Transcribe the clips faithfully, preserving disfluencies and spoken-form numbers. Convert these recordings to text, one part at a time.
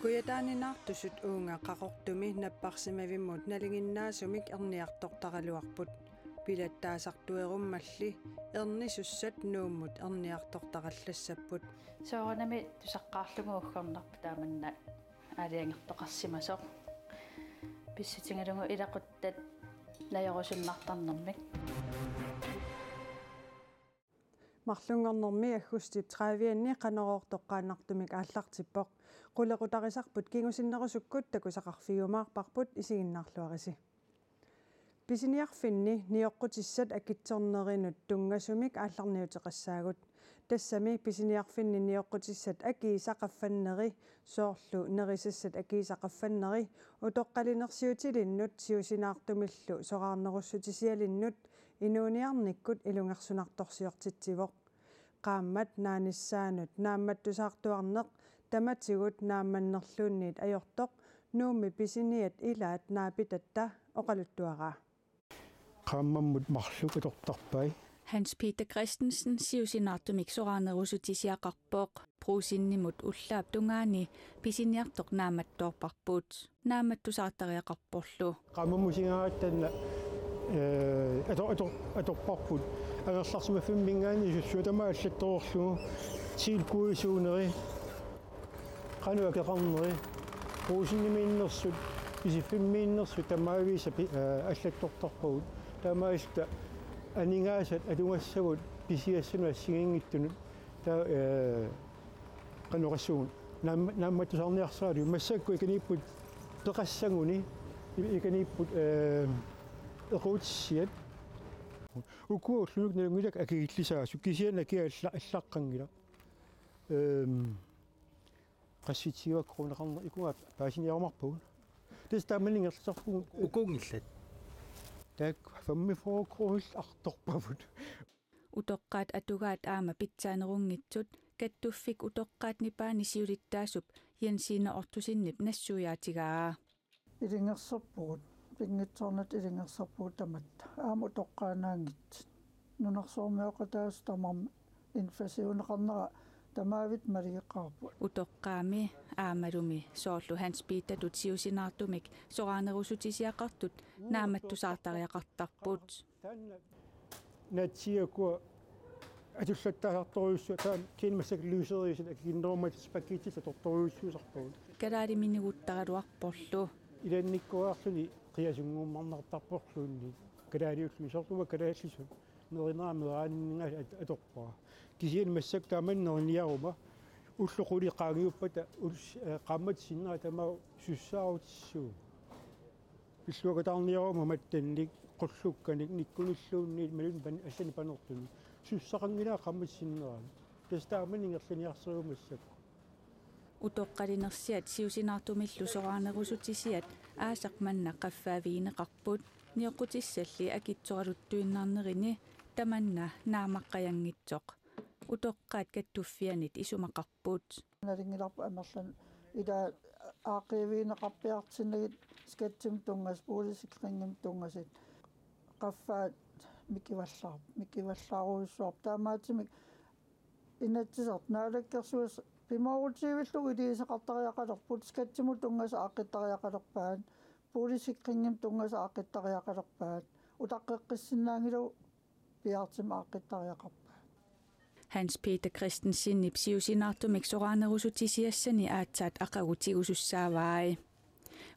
Kujataaninaartusut uunga Qaqortumi napparsimavimmut nalinginnaasumik erniartortaraluarput. Pilattaasartuerummalli ernisussat Nuummut erniartortarallassapput. Soorunami tusaqqaarlugu uggornarpoq taamanna aalajangertoqarsimasoq. Pissutigalugu ilaquttat najorusunnartarnermik. Marlunngornermi aggustip tredivianni Qanorooq toqqaannartumik aallartippoq. Qulequtarisarput kingusinnerusukkut takusaqarfigiumaarparput, isiginnaarluarisi. Pisiniarfinni nioqqutissat akitsornerinut tunngasumik aallarniuteqassaagut. Tassami pisiniarfinni nioqqutissat akiisa qaffanneri, soorlu nerisassat akiisa qaffanneri, utoqqalinersiutilinnut siusinaartumillu soraarnerussutisialinnut inuuniarnikkut ilungersunartorsiortitsivoq. Qaammat naanissaanut naammattusaartuarneq tamatigut naammannerluunniit ajortoq Nuummi pisiniat ilaat naapitatta oqaluttuaraa. Qaammammut marluk atortarpai. Hans Peter Christensen siusinaartumik soraarnerussutisiaqarpoq. Brugsenimut ullaap tungaani pisiniartoq naammattoorparput. Naammattusaartariaqarporlu. Qaammammut sigarattanna, eh, ator-, ator-, atorparput. Angerlarsimaffimminngaanniit sussutama allattoorlugu. Tilkuisuuneri. Qanoq akeqarneri. Brugsenimiinnersut, Isiffimmiinnersut tamaavisa pi-, eh, allattortarpagut. Taamaalilluta aningaasat atugassagut pisiassanut assigiinngitsunut. Ta-, eh, qanoq oqassuunga. Naam-, naammattusaarniarsaralugu. Massakkut ikaniipput peqassaguni, i-, ikaniipput, eh, equutissiat. Ukua ullumikkut nalunngilakka akilisaasut. Kisianni akia alla-, allaqqanngilaq. Ehm, qassitsiva kroneqarneq ikuga paasiniarumaarpagut. Tassa taamani ingerlasarpugut. Ukuunngillat. Taakku femogfyrre kronit artorpavut. Utoqqaat atugaat aamma pitsaanerunngitsut Kattuffik utoqqaat nipaani siulittaasup Jensine Ottosenip nassuiaatigaa. Ilungersorpugut, pinngitsoornata ilungersorpugut tamatta. Aamma utoqqaannaanngitsut. Nunarsuarmioqataasut tamarmik inflationeqarnera tamaavisa maligeqqaarput. Utoqqaami aammalumi soorlu Hans Petertut siusinaartumik soraarnerussutisiaqartut naammattusaartariaqartarput. Taanna naatsiiakkua atullattaasartorujussuuvoq, taava kiinmassak lyserødisat akikinnerummata spaghettit atortorujussuusarpagut. Kalaaliminnguuttaraluarporlu. Ilannikkuarluni qiasunnguummarnartarporluunniit. Kalaaliulluni soorlu uanga kalaallisut. Nerinera meeraaningaasa at-, atorpara. Kisianni massakkut taamani neriniaruma. Ullut qulit qaangiuppata uls-, eh, qaammatit sinnera tamaat sussaarutissuuvoq. Pilluaqutaarniaruma mattannik, qullukkanik, nikkunilluunniit, imaluunniit pan-, allanik panertunik. Sussaqanngilaa qaammatit sinneraat. Tassa taamani ingerlaniarsarivugut massakkut. Utoqqalinersiat siusinaartumillu soraarnerussutisiat aasaq manna qaffaavigineqarput. Nioqqutissalli akitsoraluttuinnarnerini tamanna naammaqqajanngitsoq. Utoqqaat kattuffianit isumaqarput. Nalunngilarput amerlan ila aaqqiivigineqarpiartinnagit skattimut tunngasut, boligsikringimut tunngasut. Qaffaat mikivallaar-, mikivallaarujussuarput. Taamaattumik Inatsisartut Naalakkersuisut pimoorutivillugu iliuuseqartariaqalerput, skattimut tunngasut aaqqittariaqalerpaat, boligsikringimut tunngasut aaqqittariaqalerpaat, utaqqeqqissinnaanngilagut piaartumik aaqqittariaqarpaat. Hans Peter Christensenip siusinaartumik soraarnerussutisiassani aatsaat aqagu tigusussaavai.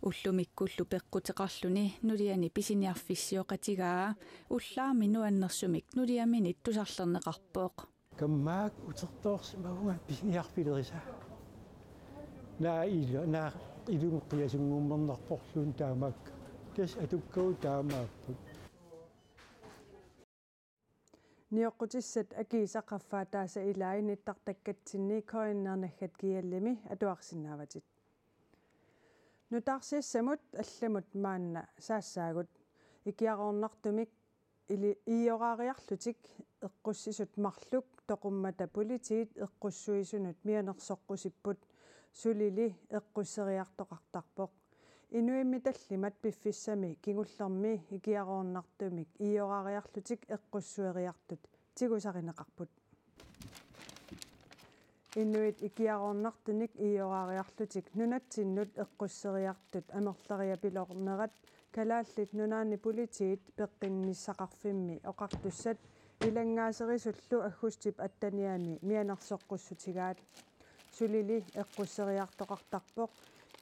Ullumikkullu peqquteqarluni nuliani pisiniarfissioqatigaa ullaarmi nuannersumik nuliaminit tusarlerneqarpoq. Kammaak utertoorsimavunga pisiniarfilerisa. Naa ila, naa ilumut qiasunnguummernarporluunniit taamaakka. Tassa atukkagut taamaapput. Nioqqutissat akiisa qaffaataasa ilai nittartakkatsinni K N R naggat G L-imi atuarsinnaavatit. Nutaarsiassamut allamut maanna saassaagut. Ikiaroornartumik ili-, iioraariarlutik eqqussisut marluk toqummata politiit eqqussuisunut mianersoqqusipput, sulili eqqusseriartoqartarpoq. Inuimmi tallimat piffissami kingullermi ikiaroornartumik iioraariarlutik eqqussueriartut tigusarineqarput. Inuit ikiaroornartunik ioraariarlutik nunatsinnut eqqusseriartut amerleriapiloornerat Kalaallit Nunaanni Politiit peqqinnissaqarfimmi oqartussat ilanngaasserisullu aggustip attenianni mianersoqqussutigaat. Sulili eqqusseriartoqartarpoq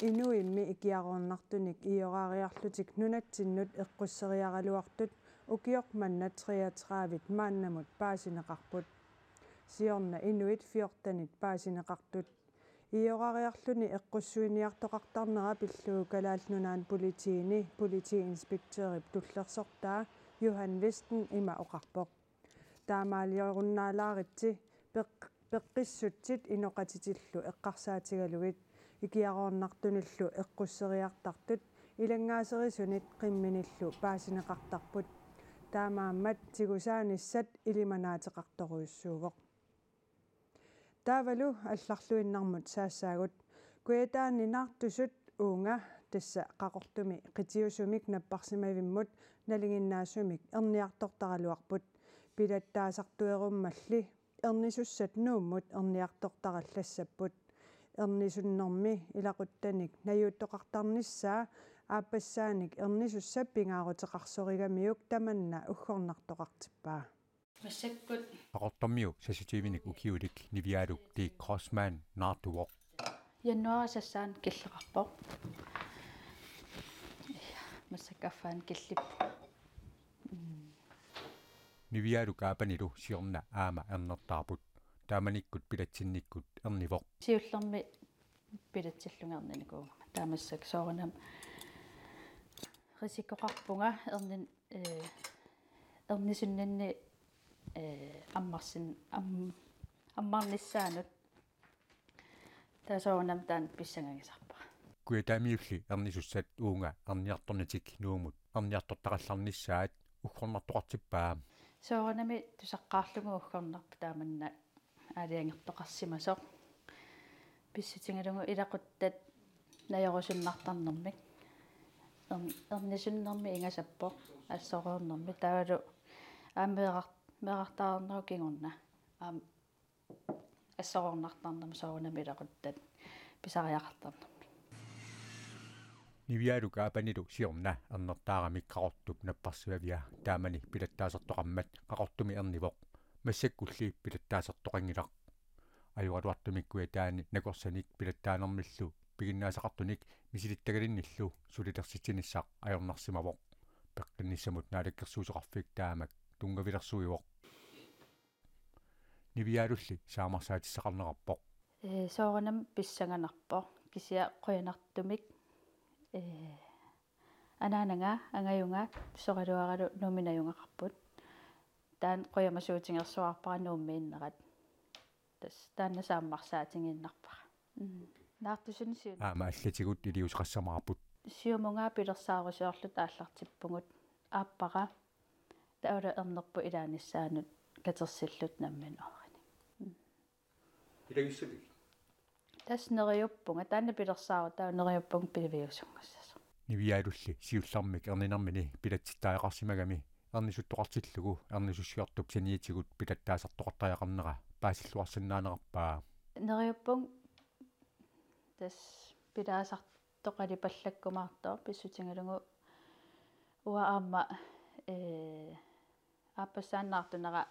inuimmi ikiaroornartunik ioraariarlutik nunatsinnut eqqusseriaraluartut ukioq manna treogtredive maannamut paasineqarput. Siorna inuit fjortenit paasineqartut. Ioraariarluni eqqussuiniartoqartarnera pillugu Kalaallit Nunaanni Politiini politiinspektørip tullersortaa Johan Vesten ima oqarpoq. Taamaaliorunnaalaartut peq-, peqqissutsit inoqatitillu eqqarsaatigalugit ikiaroornartunillu eqqusseriartartut ilanngaasserisunit qimminillu paasineqartarput. Taamaammat tigusaanissat ilimanaateqartorujussuuvoq. Taavalu allarluinnarmut saassaagut. Kujataani naartusut uunga tassa Qaqortumi qitiusumik napparsimavimmut nalinginnaasumik erniartortaraluarput. Pilattaasartuerummalli ernisussat Nuummut erniartortarallassapput. Ernisunnermi ilaquttanik najuuttoqartarnissaa aappassaanik ernisussap pingaaruteqarsorigamiuk tamanna uggornartoqartippaa. Massakkut Qaqortormiut seksogtyvenik ukiulik Niviaruk D. Crossman naartuvoq. Januaarip sassaani killeqarpoq. Massakkut affaani killippoq. Mm. Niviaruk aappanilu siorna aamma ernertaarput. Taamanikkut pilatsinnikkut ernivoq. Siullermik pilatsillunga ernikuugama. Taava massakkut soorunami risikoqarpunga ernin-, ee, ernisunninni, ee, ammarsin-, am-, ammarnissaanut. Taava soorunami taanna pissangagisarpara. Kujataamiulli ernisussat uunga erniartornitik Nuummut erniartortarallarnissaat uggornartoqartippaa. Soorunami tusaqqaarlugu uggornarpoq taamanna aalajangertoqarsimasoq. Pissutigalugu ilaquttat najorusunnartarnermik. Ern-, ernisunnermi ingasappoq, assoroornermi, taavalu aamma meeraq-, meeraqtaarnerup kingorna. Aamma assoroornartarnermi soorunami ilaquttat pisariaqartarnermik. Niviaruk aappanilu siorna ernertaaramik Qaqortup napparsimavia taamani pilattaasartoqarmat Qaqortumi ernivoq. Massakkulli pilattaasartoqanngilaq. Ajoraluartumik Kujataani nakorsanik pilattaanermillu piginnaasaqartunik misilittagalinnillu sulilersitsinissaq ajornarsimavoq. Peqqinnissamut Naalakkersuisoqarfik taamak tunngavilersuivoq. Niviarulli saammarsaatissaqarnerarpoq. Ee, soorunami pissanganarpoq. Kisianni qujanartumik, ee, anaanaga, angajunga, soraluaralu Nuummi najugaqarput. Taanna qujamasuutigersuarpara Nuummiinnerat. Tassa taanna saammarsaatigiinnarpara. Mm. Naartusunik siun-. Aamma allatigut iliuuseqassamaarput. Siumunngaanniit pilersaarusiorluta aallartippugut. Aappara taava ernerput ilaanissaanut katersilluta nammineq oorani. Mm. Ilagissavit? Tassa neriuppunga, taanna pilersaarutaa neriuppunga piviusunngussasoq. Niviarulli siullermik erninermini pilatsittariaqarsimagami ernisuttoqartillugu ernisussiortup saniatigut pilattaasartoqartariaqarnera paasilluarsinnaanerarpaa. Neriuppunga tassa pilaasartoqalipallakkumaartoq pissutigalugu uanga aamma, ee, aappassaani naartunera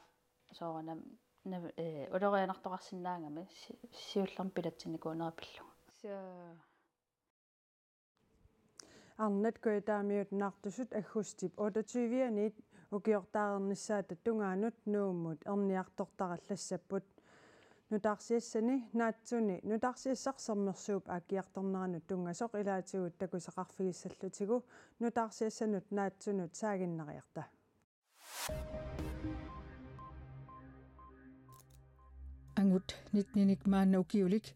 soorunami nav-, ee, ulorianartoqarsinnaagami si-, siullermik pilatsinnikuunera pillugu. Suu. Arnat Kujataamiut naartusut aggustip otteogtyve-anit ukiortaareernissaata tungaanut Nuummut erniartortarallassapput. Nutaarsiassani naatsuni nutaarsiassaq Sermersuup aakkiartorneranut tunngasoq ilaatigut takusaqarfigissallutigu nutaarsiassanut naatsunut saaginnariarta. Angut nittenik maanna ukiulik,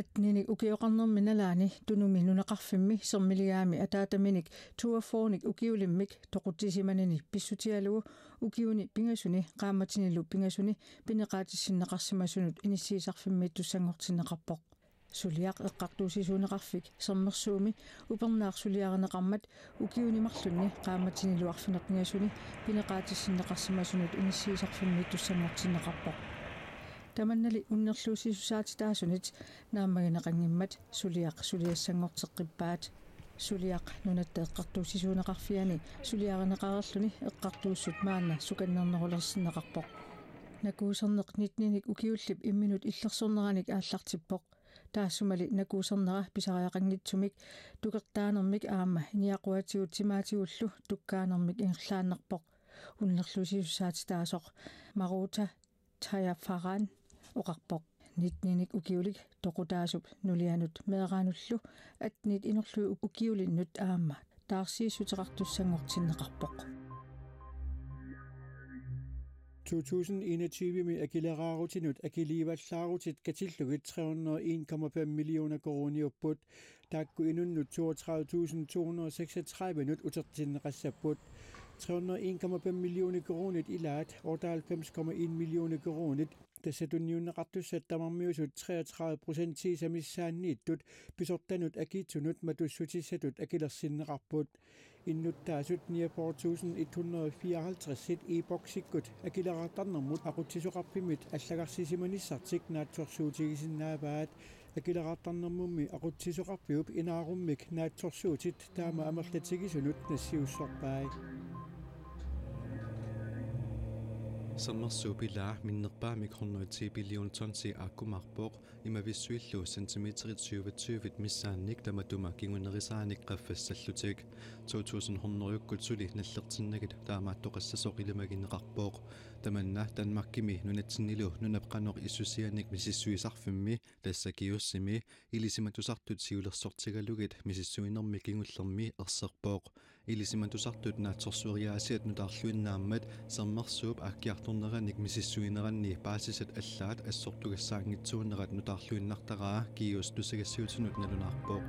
attenik ukioqarnermi nalaani Tunumi nunaqarfimmi Sermiligaami ataataminik toogfyrrenik ukiulimmik toqutsisimanini pissutigalugu ukiuni pingasuni qaammatinilu pingasuni pineqaatissinneqarsimasunut inissiisarfimmiittussanngortinneqarpoq. Suliaq Eqqartuussisuuneqarfik Sermersuumi upernaaq suliarineqarmat ukiuni marlunni qaammatinilu arfineq-pingasuni pineqaatissinneqarsimasunut inissiisarfimmiittussanngortinneqarpoq. Tamannali unnerluussisussaatitaasunit naammagineqanngimmat suliaq suliassanngorteqqippaat. Suliaq Nunatta Eqqartuussisuuneqarfiani suliarineqareerluni eqqartuussut maanna sukannernerulersinneqarpoq. Nakuuserneq nittenik ukiullip imminut illersorneranik aallartippoq. Taassumali nakuusernera pisariaqanngitsumik tukertaanermik aamma niaquatigut timaatigullu tukkaanermik ingerlaannarpoq. Unnerluussisussaatitaasoq Maruta Tajafaran oqarpoq. Nittenik ukiulik toqutaasup nulianut meeraanullu attenit inorlugit ukiulinnut aamma taarsiissuteqartussanngortinneqarpoq. To tusind enogtyve-mi akileraarutinut akiliivallaarutit katillugit tre hundrede og en komma fem millioner koruuniupput. Taakku inunnut toogtredive tusind to hundrede og seksogtredive-nut utertinneqassapput. Tre hundrede og en komma fem millioner koruunit ilaat otteoghalvfems komma en millioner koruunit, tassa tunniunneqartussat tamarmiusut treogtredive procent sisamassaanniittut pisortanut akiitsunut matussutissatut akilersinneqarput. Innuttaasut niogfyrre tusind et hundrede og fireoghalvtreds e-boksikkut Akileraartarnermut Aqutsisoqarfimmit allagarsisimanissartik naatsorsuutigisinnaavaat. Akileraartarnermummi Aqutsisoqarfiup inaarummik naatsorsuutit taama amerlatigisunut nassiussorpai. Sermersuup ilaa minnerpaamik hundrede og ti billion tonsi aakkumaarpoq, imavissuillu centimeterit syvogtyve missaannik tamatuma kingunerisaanik qaffassallutik. To tusind hundrede-kkut suli nallertinnagit taamaattoqassasoq ilimagineqarpoq. Tamanna Danmarkimi nunatsinnilu nunap qanoq issusianik misissuisarfimmi, tassa GEUS-imi, ilisimatusartut siulersortigalugit misissuinermi kingullermi erserpoq. Ilisimatusartut naatsorsueriaasiat nutaarluinnaammat Sermersuup aakkiartorneranik misissuineranni paasisat allaat assortugassaanngitsuunerat nutaarluinnartaraa GEUS tusagassiuutinut nalunaarpoq.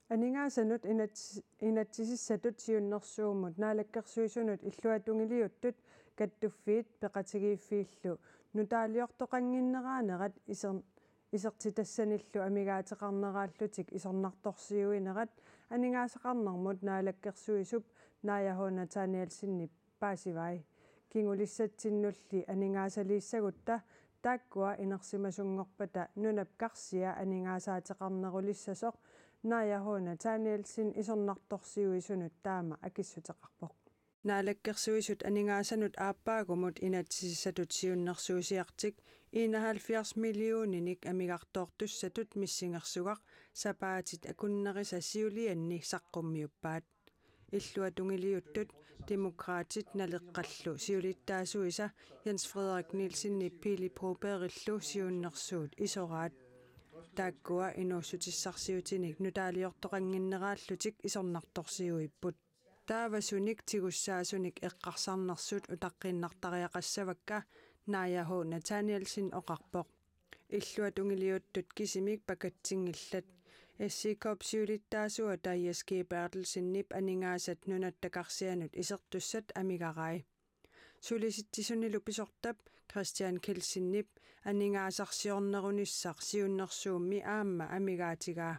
Aningaasanut inats-, inatsisissatut siunnersuummut naalakkersuisunut illuatungiliuttut kattuffiit peqatigiiffiillu nutaaliortoqannginneraanerat iser-, isertitassanillu amigaateqarneraallutik isornartorsiuinerat aningaasaqarnermut naalakkersuisup Naja H. Nathanielsenip paasivai. Kingulissatsinnulli aningaasaliissagutta taakkua inersimasunngorpata nunap karsia aningaasaateqarnerulissasoq Naja H. Nathanielsen isornartorsiuisunut taama akissuteqarpoq. Naalakkersuisut aningaasanut aappaagumut inatsisissatut siunnersuusiartik enoghalvfjerds millioninik amigartoortussatut missingersugaq sapaatit akunnerisa siulianni saqqummiuppaat. Illuatungiliuttut Demokraatit Naleqqallu siulittaasuisa Jens Frederik Nielsenip Pele Brobergillu siunnersuut isoraat. Taakkua inuussutissarsiutinik nutaaliortoqannginneraallutik isornartorsiuipput. Taavasunik tigussaasunik eqqarsarnersut utaqqiinnartariaqassavakka, Naja H. Nathanielsen oqarpoq. Illuatungiliuttut kisimik pakatsinngillat. S I K-p siulittaasuata Jess G. Berthelsenip aningaasat nunatta karsianut isertussat amigarai. Sulisitsisunilu pisortap Christian Kielsenip aningaasarsiornerunissaq siunnersuummi aamma amigaatigaa.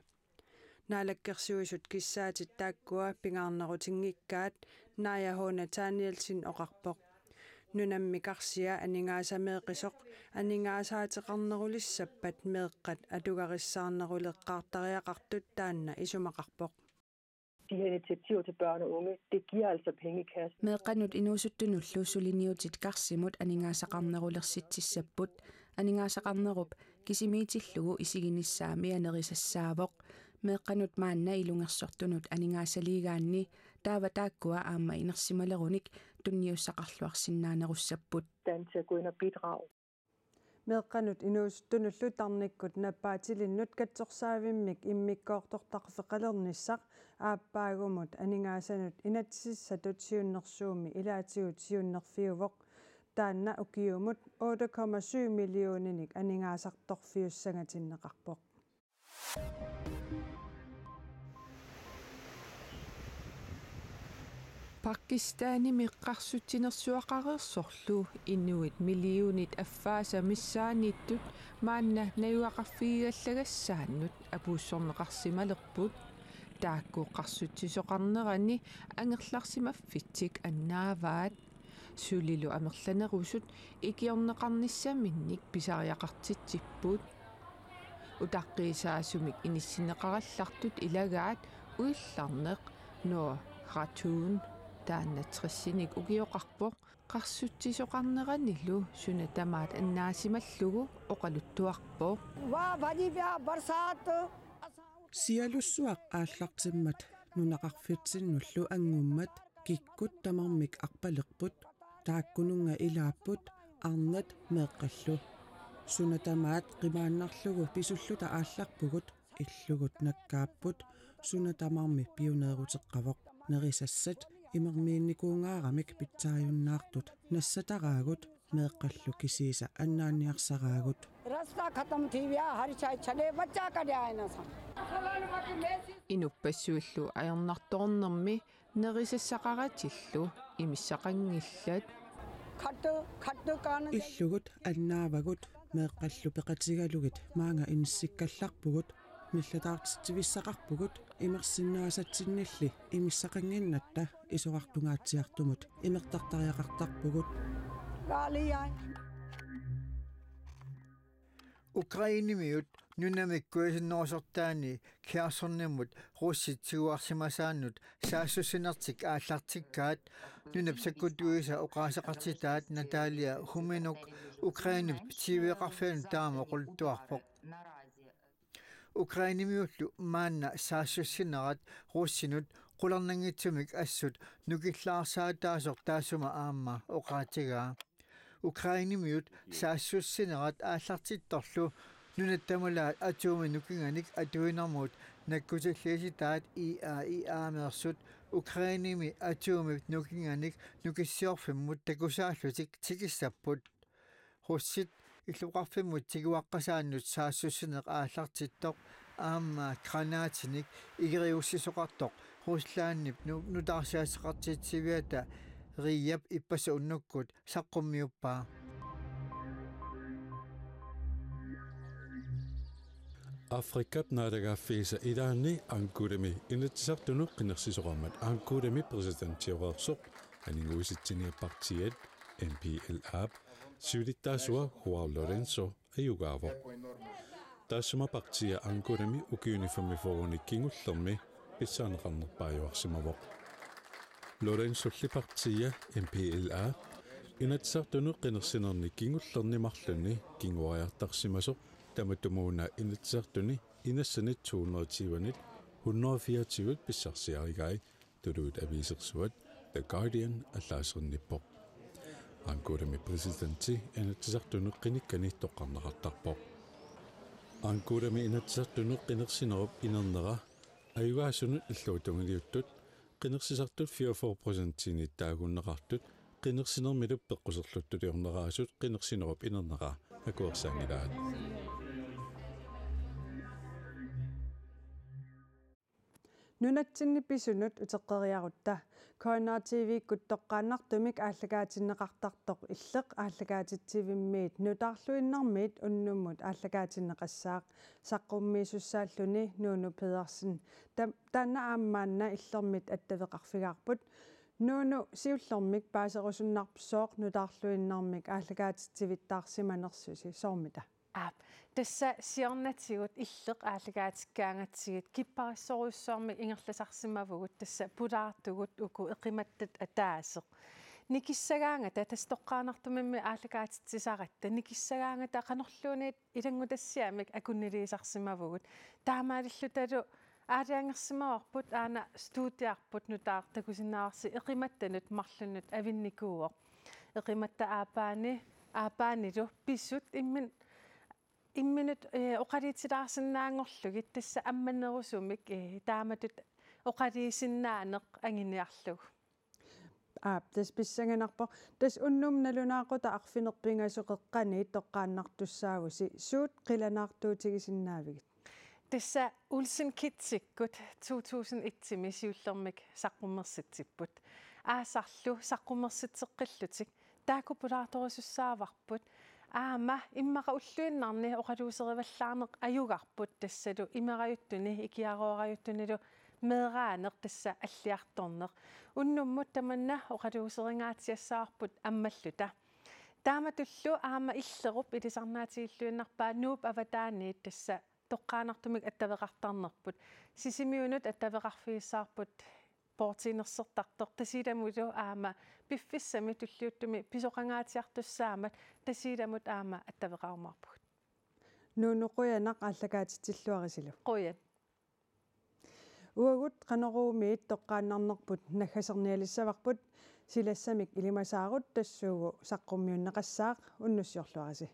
Naalakkersuisut kissaatit taakkua pingaarnerutinngikkaat, Naja H. Nathanielsen oqarpoq. Nunammi karsia aningaasameeqisoq aningaasaateqarnerulissappata meeqqat atugarissaarneruleqqaartariaqartut taanna isumaqarpoq. De her initiativer til børn og unge, det giver altså penge i kassen. Meeqqanut inuusuttunullu suliniutit karsimut aningaasaqarnerulersitsissapput. Aningaasaqarnerup kisimiitillugu isiginissaa mianerisassaavoq. Meeqqanut maanna ilungersortunut aningaasaliigaanni taava taakkua aamma inersimalerunik tunniussaqarluarsinnaanerussapput. Stand til at gå ind og bidrage. Meeqqanut inuusuttunullu tarnikkut nappaatilinnut katsorsaavimmik immikkoortortaqarfeqalernissaq aappaagumut aningaasanut inatsisissatut siunnersuummi ilaatigut siunnerfiuvoq. Taanna ukiumut otte komma syv millioninik aningaasartorfiussangatinneqarpoq. Pakistanimi qarsutsinersuaqareersorlu inuit millionit affaasa missaanniittut maanna najugaqarfigigallagassaannut apuussorneqarsimalerput. Taakku qarsutsisoqarnerani angerlarsimaffitsik annaavaat. Sulilu amerlanerusut ikiorneqarnissaminnik pisariaqartitsipput. Utaqqiisaasumik inissinneqarallartut ilagaat uillarneq Noah Ratun, taanna tressinik ukioqarpoq, qarsutsisoqarneranilu suna tamaat annaasimallugu oqaluttuarpoq. Sialussuaq aallartimmat nunaqarfitsinnullu anngummat kikkut tamarmik arpalerput, taakkununnga ilaapput arnat meeqqallu. Suna tamaat qimaannarlugu pisulluta aallarpugut, illugut nakkaapput, suna tamarmi piuneeruteqqavoq. Nerisassat imermiinnikuungaaramik pitsaajunnaartut nassataraagut, meeqqallu kisiisa annaanniarsaraagut. रास्ता खत्म थी विया, हर शइ छले बच्चा का न्याय न सा। Inuppassuillu ajornartoornermi nerisassaqaratillu imissaqanngillat. खट खट कान Illugut annaavagut, meeqqallu peqatigalugit maanga inissikkallarpugut, nillataartitsivissaqarpugut, imersinnaasatsinnilli imissaqannginnatta isorartungaatsiartumut imertartariaqartarpugut. गाली आई। Ukrainemiut nunamik kujasinnerusortaani Khersonimut russit siuarsimasaannut saassussinertik aallartikkaat nunap sakkutuisa oqaaseqartitaat Natalia Humenuk Ukrainep T V-qarfianut taama oqaluttuarpoq. Ukrainemiullu maanna saassussinerat russinut qularnanngitsumik assut nukillaarsaataasoq taassuma aamma oqaatigaa. Ukrainemiut saassussinerat aallartittorlu nunat tamalaat atomit nukinganik atuinermut nakkutilliisitaat I A E A-meersut Ukrainemi atomit nukinganik nukissiorfimmut takusaallutik tikissapput. Russit illoqarfimmut tiguaqqasaannut saassussineq aallartittoq aamma granaatinik igeriussisoqartoq Ruslandip nu-, nutaarsiassaqartitsiviata Riiap ippassaq unnukkut saqqummiuppaa. Afrikap naalagaaffiisa ilaanni Angolami Inatsisartunut qinersisoqarmat Angolami præsidentioreersoq aniguisitsiniap partiiat M P L A-p siulittaasua Joao Lourenço ajugaavoq. Taassuma partiia Angolami ukiuni femogfyrrenik kingullermi pissaarneqarnerpaajuarsimavoq. Lourençolli partiia M P L A Inatsisartunut qinersinerni kingullerni marlunni kinguariartarsimasoq tamatumuuna Inatsisartuni inassanit to hundrede og tyvenit hundrede og fireogtyvet pissarsiarigai, tuluit aviisersuat The Guardian allaaserniippoq. Angolami præsidenti Inatsisartunut qinikkani toqqarneqartarpoq. Angolami Inatsisartunut qinersinerup inernera ajugaasunut illuatungiliuttut, qinersisartut fireogfyrre procentiinit taaguunneqartut, qinersinermilu peqquserluttuliorneraasut qinersinerup inernera akuersaanngilaat. Nunatsinni pisunut uteqqeriarutta. K N R T V-kkut toqqaannartumik aallakaatinneqartartoq Illeq aallakaatitsivimmiit nutaarluinnarmiit unnummut aallakaatinneqassaaq, saqqummiisussaalluni Nuunu Pedersen. Tam-, taanna aamma maanna Illermit attaveqarfigaarput. Nuunu, siullermik paaserusunnarpoq sooq nutaarluinnarmik aallakaatitsivittaarsimanersusi, soormita? Aap, tassa siornatigut Illeq aallakaatikkaangatsigit kipparissorujussuarmik ingerlasarsimavugut, tassa pulaartugut uku eqimattat ataaseq. Nikissagaangata, tassa toqqaannartumimmi aallakaatitsisaratta, nikissagaangata qanorluunniit ilanngutassiamik akunniliisarsimavugut. Taamaalillutalu aalajangersimavarput aana studiarput nutaaq takusinnaavarsi eqimattanut marlunnut avinnikuuvoq. Eqimatta aappaani, aappaanilu pisut immin-, imminut, eh, oqaluutilaarsinnaanngorlugit, tassa ammanerusumik, eh, taamatut oqaluusinnaaneq anguniarlugu. Aap, tassa pissanganarpoq. Tassa unnummut nalunaaqutaq arfineq-pingasoq qeqqaniit toqqaannartussaavusi. Suut qilanaartuutigisinnaavigit? Tassa Olsen Kittikkut to tusind et-imi siullermik saqqummersitsipput. Aasarlu saqqummersitseqqillutik taakku pulaartorisussaavarput. Aamma immaqa ulluinnarni oqaluuserivallaarneq ajugarput, tassalu imerajuttuni ikiaroorajuttunillu meeraaneq tassa alliartorneq. Unnummut tamanna oqaluuseringaatsiassavarput ammalluta. Taamatullu aamma Illerup ilisarnaatigilluinnarpaa Nuup avataaniit tassa toqqaannartumik attaveqartarnerput. Sisimiunut attaveqarfigissavarput poortiinersortartoq, Tasiilamullu aamma piffissami tulliuttumi pisoqangaatsiartussaammat Tasiilamut aamma attaveqarumaarpugut. Nuunu, qujanaq aallakaatitsilluarisilu. Qujan. Uagut Qanoruumiit toqqaannarnerput naggasernialissavarput, silassamik ilimasaarut tassuugu saqqummiunneqassaaq, unnussiorluarisi.